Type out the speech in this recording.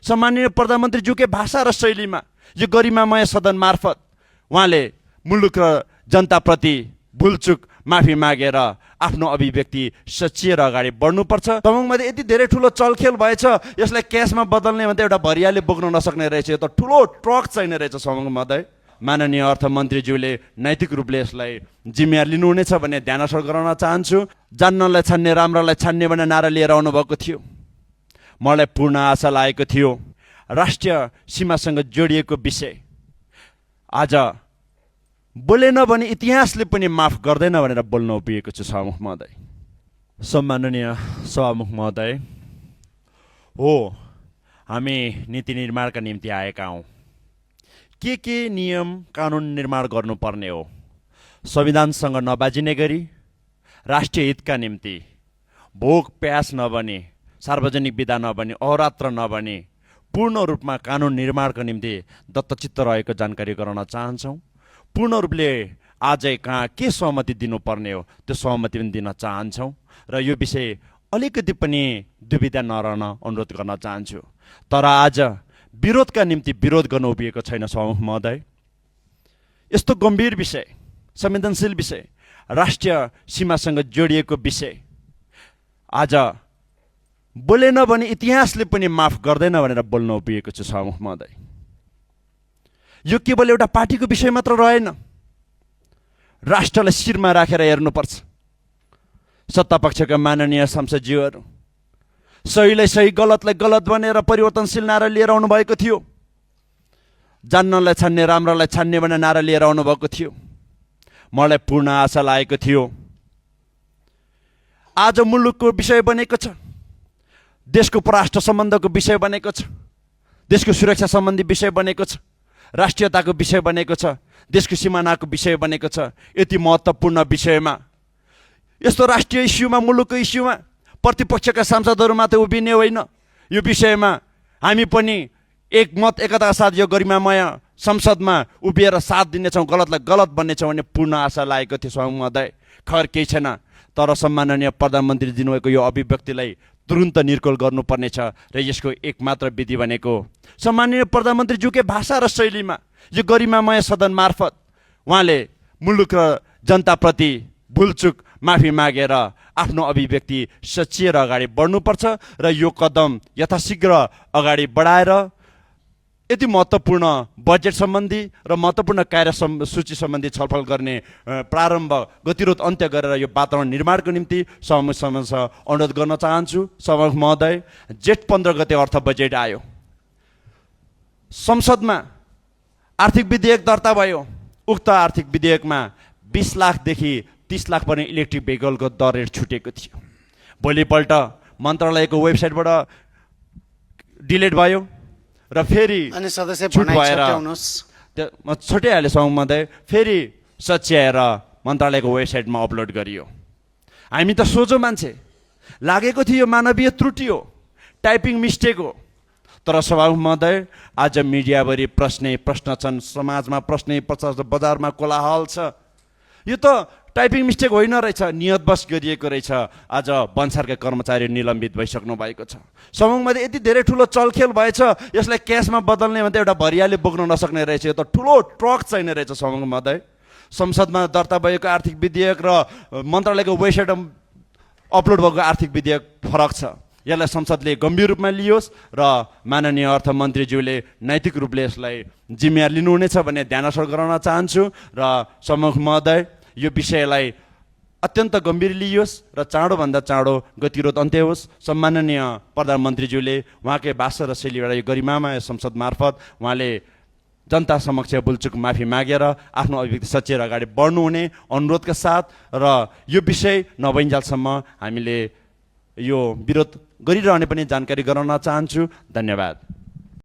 सम्माननीय प्रधानमन्त्रीज्यूकै भाषा र शैलीमा यो गरिमामय सदन मार्फत उहाँले मुलुक र जनताप्रति भुलचुक माफी मागेर आफ्नो अभिव्यक्ति सचिएर अगाडि बढ्नुपर्छ। तमङमध्ये यति धेरै ठुलो चलखेल भएछ, यसलाई क्यासमा बदल्ने भन्दा एउटा भरियाले बोक्न नसक्ने रहेछ, यो त ठुलो ट्रक चाहिने रहेछ समङ महोदय। माननीय अर्थमन्त्रीज्यूले नैतिक रूपले यसलाई जिम्मेवार लिनुहुनेछ भन्ने ध्यानकर्षण गराउन चाहन्छु। जान्नलाई छान्ने राम्रालाई छान्ने भन्ने नारा लिएर आउनुभएको थियो। मलाई पूर्ण आशा लागेको थियो राष्ट्रिय सीमासँग जोडिएको विषय आज बोलेन भने इतिहासले पनि माफ गर्दैन भनेर बोल्न उभिएको छु सभामुख महोदय। सम्माननीय सभामुख महोदय, हो हामी नीति निर्माणका निम्ति आएका हौँ। के नियम कानुन निर्माण गर्नुपर्ने हो, संविधानसँग नबाजिने गरी राष्ट्रिय हितका निम्ति भोक प्यास नबने, सार्वजनिक विधा नबने, अहोरात्र नबने पूर्ण रूपमा कानुन निर्माणको निम्ति दत्तचित्त रहेको जानकारी गराउन चाहन्छौँ। पूर्ण रूपले आजै कहाँ के सहमति दिनुपर्ने हो त्यो सहमति पनि दिन चाहन्छौँ र यो विषय अलिकति पनि दुविधा नरहन अनुरोध गर्न चाहन्छु। तर आज विरोधका निम्ति विरोध गर्न उभिएको छैन सभामुख महोदय। यस्तो गम्भीर विषय, संवेदनशील विषय, राष्ट्रिय सीमासँग जोडिएको विषय आज बोलेन भने इतिहासले पनि माफ गर्दैन भनेर बोल्न उभिएको छु सभामुख महोदय। यो केवल एउटा पार्टीको विषय मात्र रहेन, राष्ट्रलाई शिरमा राखेर हेर्नुपर्छ। सत्तापक्षका माननीय सांसदज्यूहरू सहीलाई सही, गलतलाई गलत भनेर परिवर्तनशील नारा लिएर आउनुभएको थियो। जान्नलाई छान्ने राम्रालाई छान्ने भन्ने नारा लिएर आउनुभएको थियो। मलाई पूर्ण आशा लागेको थियो आज मुलुकको विषय बनेको छ, देशको परराष्ट्र सम्बन्धको विषय बनेको छ, देशको सुरक्षा सम्बन्धी विषय बनेको छ, राष्ट्रियताको विषय बनेको छ, देशको सिमानाको विषय बनेको छ। यति महत्त्वपूर्ण विषयमा, यस्तो राष्ट्रिय इस्युमा, मुलुकको इस्युमा प्रतिपक्षका सांसदहरू मात्र उभिने होइन, यो विषयमा हामी पनि एकमत एकताका साथ यो गरिमामय संसदमा उभिएर साथ दिनेछौँ, गलतलाई गलत बन्नेछौँ भन्ने पूर्ण आशा लागेको थियो सभामुख महोदय। खबर केही छैन, तर सम्माननीय प्रधानमन्त्री दिनुभएको यो अभिव्यक्तिलाई तुरुन्त निर्कोल गर्नुपर्नेछ र यसको एकमात्र विधि भनेको सम्माननीय प्रधानमन्त्रीज्यूकै भाषा र शैलीमा यो गरिमामय सदन मार्फत उहाँले मुलुक र जनताप्रति भुलचुक माफी मागेर आफ्नो अभिव्यक्ति सचिएर अगाडि बढ्नुपर्छ र यो कदम यथाशीघ्र अगाडि बढाएर यति महत्त्वपूर्ण बजेट सम्बन्धी र महत्त्वपूर्ण कार्यसूची सम्बन्धी छलफल गर्ने प्रारम्भ गतिरोध अन्त्य गरेर यो वातावरण निर्माणको निम्ति सभामुखसँग अनुरोध गर्न चाहन्छु। सभामुख महोदय, जेठ 15 गते अर्थ बजेट आयो, संसदमा आर्थिक विधेयक दर्ता भयो। उक्त आर्थिक विधेयकमा 20 लाखदेखि 30 लाख पर्ने इलेक्ट्रिक भेहिकलको दर रेट छुटेको थियो। भोलिपल्ट मन्त्रालयको वेबसाइटबाट डिलिट भयो र फेरि छुट भएर म छुट्याइहालेँ सभामुख महोदय, फेरि सच्याएर मन्त्रालयको वेबसाइटमा अपलोड गरियो। हामी त सोझो मान्छे, लागेको थियो मानवीय त्रुटि हो, टाइपिङ मिस्टेक हो। तर सभामुख महोदय, आज मिडियाभरि प्रश्न छन्, समाजमा प्रश्न प्रचार, बजारमा कोलाहल छ। यो त टाइपिङ मिस्टेक होइन रहेछ, नियतवश गरिएको रहेछ। आज भन्सारका कर्मचारी निलम्बित भइसक्नु भएको छ। सभामुखमा यति धेरै ठुलो चलखेल भएछ, यसलाई क्यासमा बदल्ने भन्दा एउटा भरियाले बोक्न नसक्ने रहेछ, यो त ठुलो ट्रक चाहिने रहेछ सभामुख महोदय। संसदमा दर्ता भएको आर्थिक विधेयक र मन्त्रालयको वेबसाइटमा अपलोड भएको आर्थिक विधेयक फरक छ। यसलाई संसदले गम्भीर रूपमा लियोस् र माननीय अर्थमन्त्रीज्यूले नैतिक रूपले यसलाई जिम्मेवार लिनुहुनेछ भन्ने ध्यानकर्षण गराउन चाहन्छु र सभामुख महोदय यो विषयलाई अत्यन्त गम्भीर लियोस् र चाँडोभन्दा चाँडो गतिरोध अन्त्य होस्। सम्माननीय प्रधानमन्त्रीज्यूले उहाँकै भाषा र शैलीबाट यो गरिमामय संसद मार्फत उहाँले जनता समक्ष भुलचुक माफी मागेर आफ्नो अभिव्यक्ति सचेर अगाडि बढ्नुहुने अनुरोधका साथ र यो विषय नभइन्जेलसम्म हामीले यो विरोध गरिरहने पनि जानकारी गराउन चाहन्छु। धन्यवाद।